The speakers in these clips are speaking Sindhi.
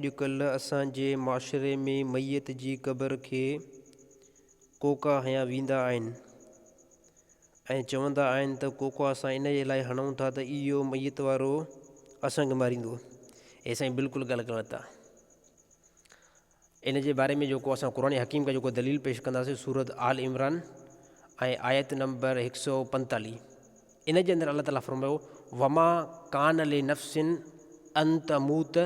اڄڪلهه اسان جي معاشري ۾ ميت جي قبر کي ڪوڪا هنيا ويندا آهن ۽ چوندا آهن ته ڪوڪا اسان ان جي لاء هڻون ٿا ته اهو ميت وارو اسان کي ماريندو. اي سائين بلڪل ڳالهه غلط آ. ان جي باري ۾ جيڪو اسان قرآن حڪيم کان جيڪو دليل پيش ڪنداسين سورت آل عمران ۽ آيت نمبر 145 ان جي اندر الله تعالٰي فرمايو وما ڪان لنفس ان تموت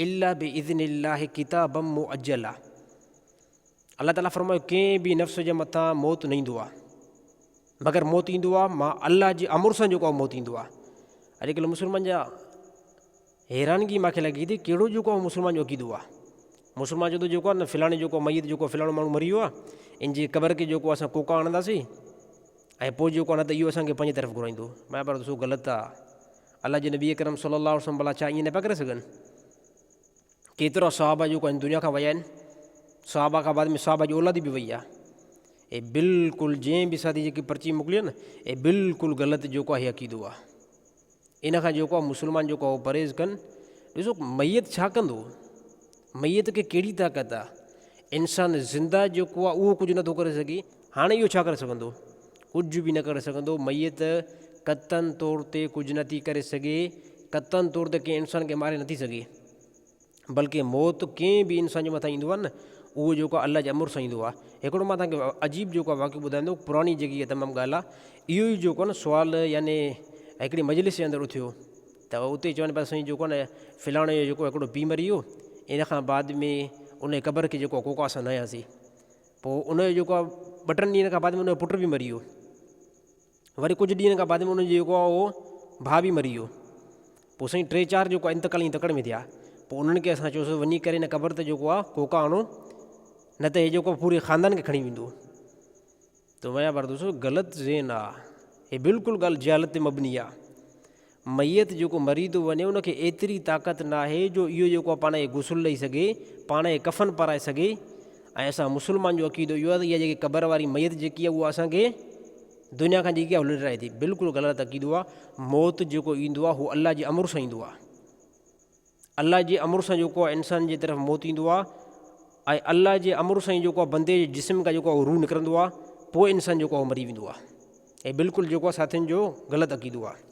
الا باذن الله ڪتابا مؤجلا الله تعالٰي فرمايو ڪنهن به نفس جي مٿان موت نه ايندو آهي مگر موت ايندو آهي مان الله جي امر سان جيڪو موت ايندو آهي اڄڪلهه مسلمان جا حيرانگي مان کي لڳي ٿي ڪهڙو جيڪو آهي مسلمان جو عقيدو آهي مسلمان چوندو جيڪو آهي نه فلاڻي جيڪو ميت جيڪو فلاڻو ماڻهو مري ويو آهي ان جي قبر کي جيڪو اسان ڪوڪا آڻنداسين ۽ پوء جيڪو آهي نه ته اهو اسان کي پنهنجي طرف گهرائيندو مان پر ڏسو غلط آهي الله جي نبي اڪرم صلي الله عليه وسلم ڀلا ڇا ائين نه پيا ڪري سگهن ڪيترا صحابه جيڪو آهن دنيا کان ويا آهن صحابه کان بعد ۾ صحابه جي اولاد به وئي آهي اي بلڪل جنهن به ساٿي جيڪي پرچي موڪلي آهي نه اي بلڪل غلط جيڪو آهي عقيدو آهي ان کان جيڪو آهي مسلمان جيڪو آهي اهو پرهيز ڪن. ڏسو ميت ڇا ڪندو؟ ميت کي ڪهڙي طاقت آهي؟ انسان زنده جيڪو آهي اهو ڪجهه نٿو ڪري سگهي، هاڻي اهو ڇا ڪري سگهندو؟ ڪجهه به نه ڪري سگهندو. ميت قطعاً طور تي ڪجهه نٿي ڪري سگهي، قطعاً طور تي ڪنهن انسان کي ماري نٿي سگهي. بلڪه موت ڪنهن به انسان جي مٿان ايندو آهي نه اهو جيڪو آهي الله جي امر سان ايندو آهي. هڪڙو مان توهان کي عجيب جيڪو آهي واقعو ٻڌايان ٿو پراڻي جيڪي اها تمام ڳالهه آهي اهو ئي جيڪو آهي نه سوال يعني هڪڙي مجلس جي اندر اٿيو ته اتي چون پيا سائين جيڪو آهي نه فلاڻي جو جيڪو هڪڙو پيء مري ويو ان کان بعد ۾ ان جي قبر کي جيڪو آهي ڪوڪا اسان هنياسين پوء ان جو جيڪو آهي ٻه ٽن ڏينهن کان بعد ۾ ان جو پٽ به مري ويو وري ڪجهه ڏينهن کان بعد ۾ ان جو جيڪو آهي اهو ڀاء به مري ويو. پوء سائين ٽي چار جيڪو آهي انتقال ائين تڪڙ ۾ ٿيا. پوء انهن کي اسان چيوسين وڃي ڪري هن قبر تي جيڪو آهي ڪوڪا آڻو نه ته هي جيڪو آهي پوري خاندان کي کڻي ويندو. ته ويا پر دوستو غلط ذهن آهي. هي بلڪل ڳالهه جهالت تي مبني آهي. ميت جيڪو مري ٿو وڃي ان کي ايتري طاقت ناهي جو اهو جيڪو آهي پاڻ کي غسل ڏئي سگهي، پاڻ کي ڪفن پارائي سگهي ۽ اسان مسلمان جو عقيدو اهو آهي ته اها جيڪي قبر واري ميت جيڪي آهي اها اسان کي دنيا کان جيڪي آهي لڏرائي ٿي بلڪل غلط عقيدو آهي موت جيڪو ايندو آهي هو الله جي امر سان ايندو آهي الله جي امر سان جيڪو آهي انسان جي طرف موت ايندو آهي ۽ الله جي امر سان ئي جيڪو آهي بندي جي جسم کان جيڪو آهي روح نڪرندو آهي پوء انسان جيڪو آهي مري ويندو آهي ۽ بلڪل جيڪو آهي ساٿين جو غلط عقيدو آهي.